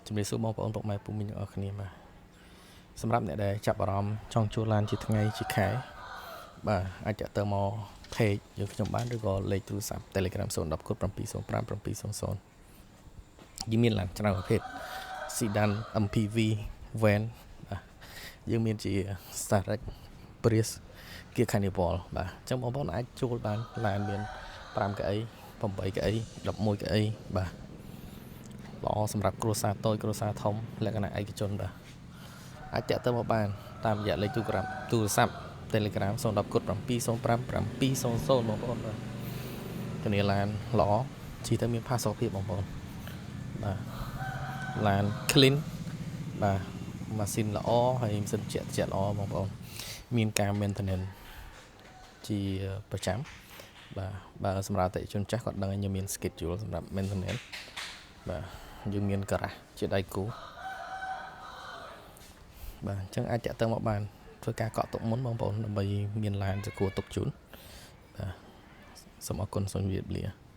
ជំរាបសួរបងប្អូនពុកម៉ែពូមីងទាំងអស់គ្នាបាទសម្រាប់អ្នកដែលចាប់អារម្មណ៍ចង់ជួលឡានជាថ្ងៃជាខែបាទអាចតាក់ទងមក page យើងខ្ញុំបានឬក៏លេខទូរស័ព្ទ Telegram 010កូដ705 700យើងមានឡានច្រើនប្រភេទ Sedan MPV van បាទយើងមានជា Starex Prius Kia Carnival បាទអញ្ចឹងបងប្អូនអាចជួលបានឡានមាន5កៅអី8កៅអី11កៅអីបាទល្អសម្រាប់គ្រួសារតូចគ្រួសារធំលក្ខណៈឯកជនបាទអាចតាក់ទងមកបានតាមរយៈលេខទូរស័ព្ទទូរស័ព្ទ Telegram 010កុដ705 700បងប្អូនបាទធានាឡានល្អជិះទៅមានផាសុកភាពបងប្អូនបាទឡាន clean បាទម៉ាស៊ីនល្អហើយម៉ាស៊ីនជាក់ជាក់ល្អបងប្អូនមានការ maintenance ជាប្រចាំបាទបើសម្រាប់អតិថិជនចាស់គាត់ដឹងខ្ញុំមាន schedule សម្រាប់ maintenance បាទយើងមានការ៉ាស់ជាដៃគូបាទអញ្ចឹងអាចតាក់ទងមកបានធ្វើការកក់ទុកមុនបងប្អូនដើម្បីមានឡានសគួរទុកជូនបាទសូមអរគុណសូមជម្រាបលា។